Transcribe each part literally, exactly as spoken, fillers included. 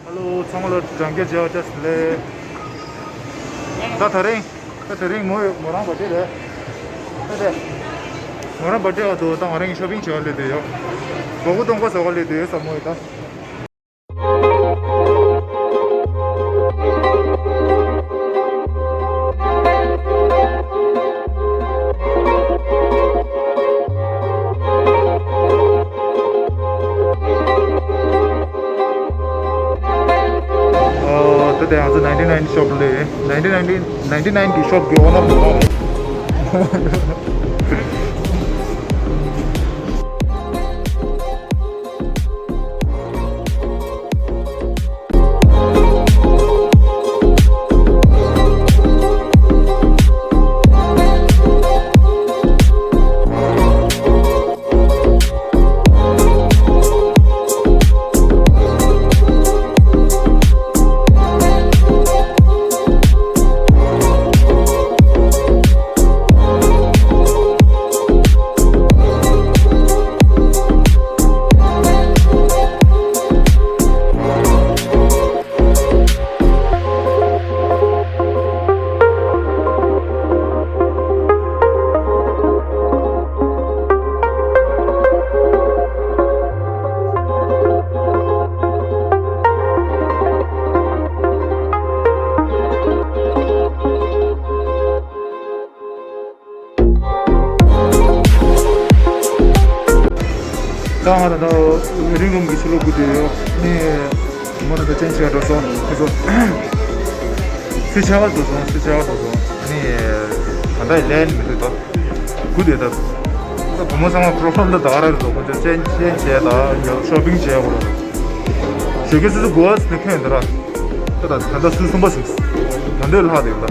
ཧ་ལོ། ཚང་མ་ལ་གྲངས་ཀྱི་མཇལ་བ་བཅས་ལེ། ད་དེ་རིང་། ད་དེ་རིང་མོ་མོ་རང་བར་ཐི་ཌེ་རེད། ད་དེ་མོ་རང་བར་ཐི་ཌེ་བ་དུ་ད་ང་རང་ཤོ་པིང་བྱེད་པ་སླེབས་བསྡད་ཡོད། གོ་གོ་གཏོང་ག་ཟ་བ་སླེབས་བསྡད་ཡོད་ས་མོ་ཡོད་ད། ཨ། ད་དེ་ང་ཚོ་ནའིན་ཊི་ནའིན་ཤོབ་ལས། ནའིན་ཊི་ནའིན་ཊི་ནའིན་ཊི་ནའིན་གི་ཤོབ་གི་ཨོ་ནར་མོ་རང་རེད། ད་ང་ད་ལྟ་ཝེ་ཊིང་རུམ་གྱི་ཕྱི་ལོགས་སྒུག་བསྡད་ཡོད། ནི་མོ་ན་ད་ཅན་ཆེ་འགྲོ་སོང་། ཁོ་ཚོ་སུ་ཆ་བ་འགྲོ་སོང་། སུ་ཆ་བ་འགྲོ་སོང་། ནི་ད་ལྟ་ལན་མི་འདུག་ད། སྒུག་བསྡད་ད། ད་བུ་མོ་ཚང་མ་པོ་རོ་བྷེམ་ད་ད་ག་ར་རེད་འདུག་ཁོ་ཚོ་ཅན་ཅན་བྱས་ད་ཡང་ཤོ་པིང་བྱས་དགོས་རེད། ཞོགས་ཀས་སུ་སུ་གོ་བ་ནི་ཁྱོད་འདི་ར། ད་ད་ད་ལྟ་སུ་གསུམ་པ་ཟིག་ད་འདོད་ལྷག་དེ་ད།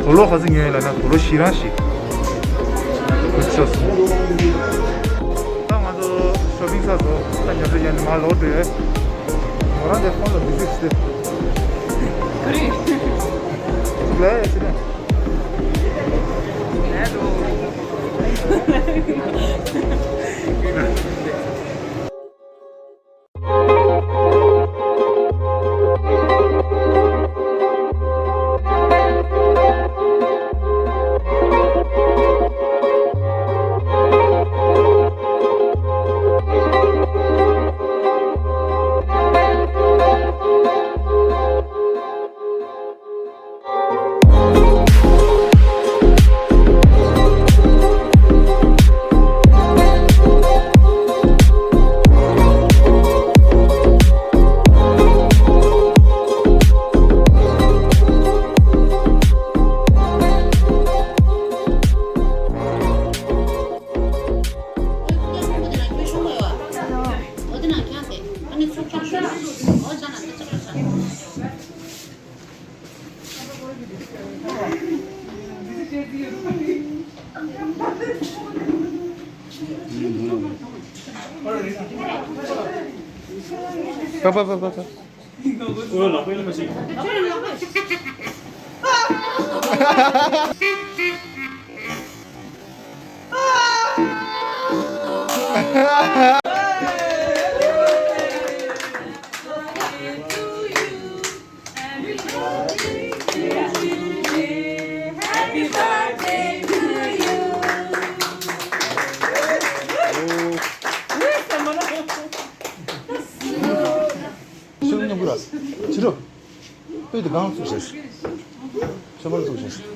དུག་ལོག་ག་ཚོད་ཉོས་ཡིན་ལབ་ན་དུག་ལོག་བཞི་རང་ཞིག་ཁུ་ཆོ་སོང་། ད་ང་ཚོ་ཤོ་པིང་ཚར་སོང་། ད་ཉོ་ཚོ་ཡན་མ་ལོག་འགྲོ་ཡོད། མོ་རང་དེ་ཕོན་ལ་བི་ཟི་ཟེར། ལས་ཡོད་ཅི་ནས། ཤུགས་མཉམ་པོ་ར། ཕྱི་རུ། དཔེ་དེ་གང་བཙུགས་ཤག་ཤོ་པར་བཙུགས་ཤག་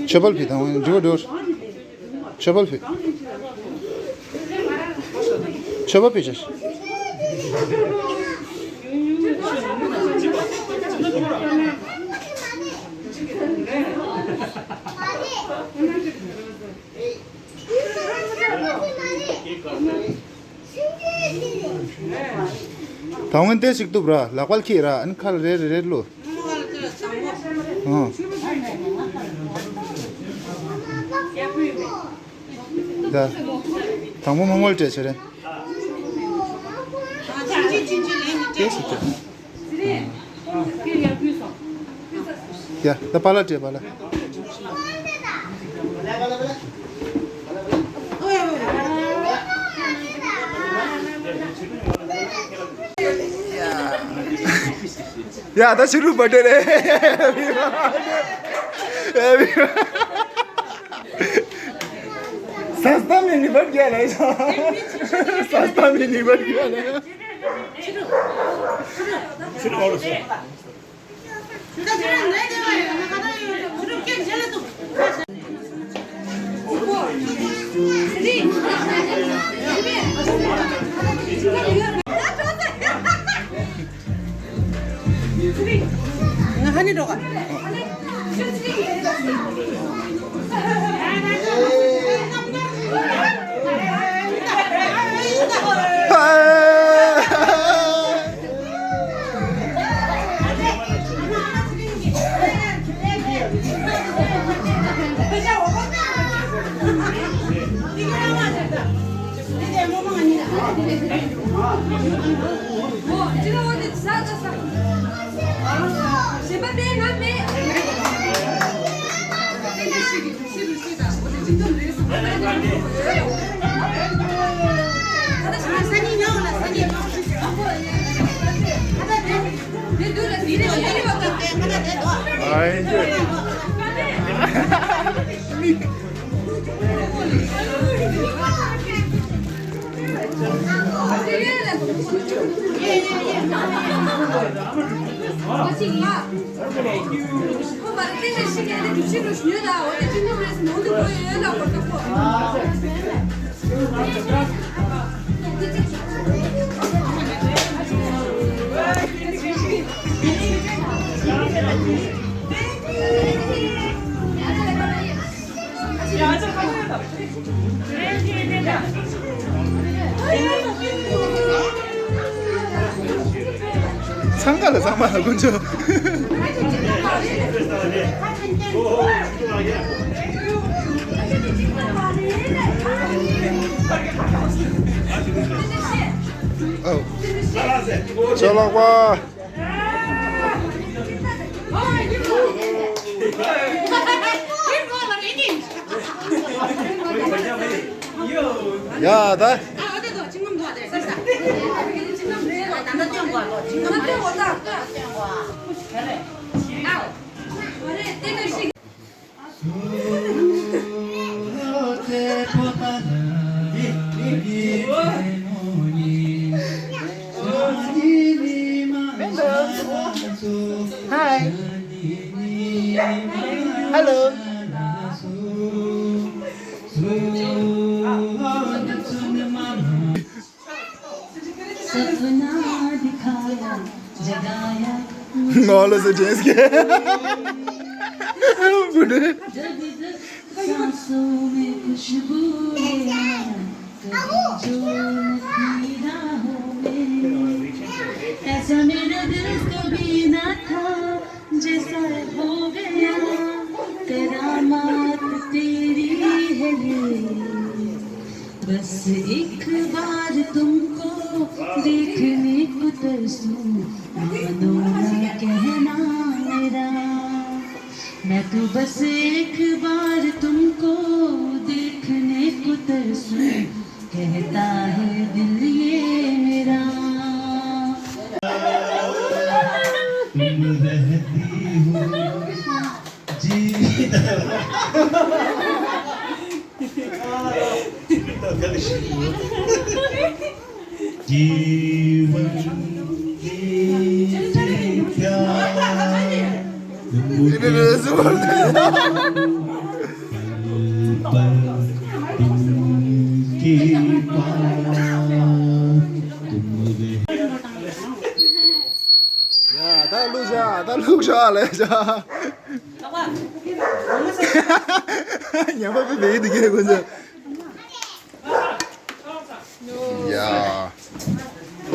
ཆོས་པལ་ཕི་དང་འགྲིག་པ་འགྲོ། ཆོས་པལ་ཕི། ཆོས་པལ་ཕི་ཆ། ད་སྔོན་དེ་ཞིག་གཏུབ་ར། ལག་པ་ལ་ཁྱེར་ར། ཨ་ནི་ཁ་ལ་རེ་རེ་རེ་ལོ། ཨང་། ད། དང་པོ་མོ་མོལ་སྤྲད་བྱས་རེད། དེ་ཞིག་སྤྲད། ཨང་ ཡ། ད་པཱ་ལགས་སྤྲད་པཱ་ལགས། ཡ། ད་ཕྱི་རུ་བ་ཏྲེ་རེད། सस्ता mini but गया ना। सस्ता मिनी बट गया ना। འཚང་ཁ་ལ་ཚང་མ་ལ་དཀོན་མཆོག་ཨོ། ཅ་ལག་པ། ཡ་ད། Hi. Hello. सपना दिखाया, जगाया। ང་ལ་ཟེར་ཅེས་ཀྱི། བུ་ནི། जब जब सांसों में खुशबू ले आया, कभी जो न थी राहों में। ऐसा मेरा दिल कभी ना था, जैसा हो गया, करामात तेरी है ये। बस एक बार तुमको देखने को तरसूं, मानो ना कहना मेरा। मैं तो बस एक बार तुमको देखने को तरसूं, कहता है दिल ये मेरा। तुम रहती हो जीवन। जीवन के प्यार तुम मुझे पल पल तुम के पास तुम रह- ཡ་ད་ལུག་ཤ་ད་ལུག་ཤ་ལས་ཤ། ཉམས་པ་བེ་བེ་འདི་གས་ཁོ་ཚོ། ཡ།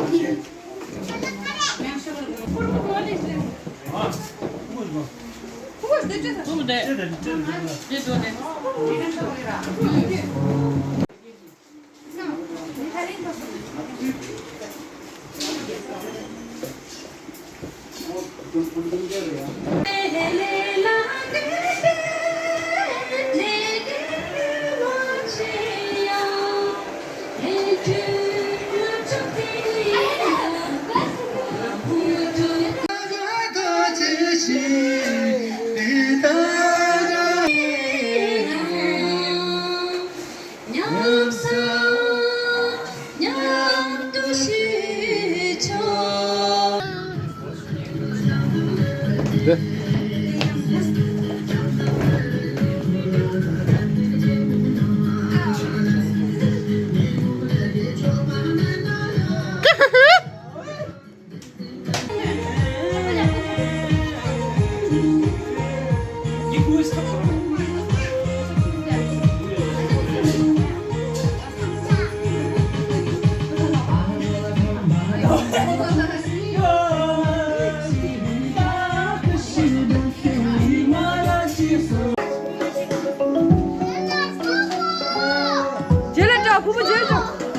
ཉམས་སུ་ཉམས་དུ་ཞུ་ཆོག་རྗེས་ལ་འགྲོ། ཕུ་བོ་རྗེས་ལ་འགྲོ།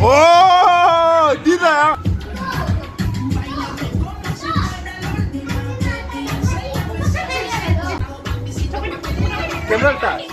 ཨོ། འདི་ལ། ཁེ་མེར་ལྟ།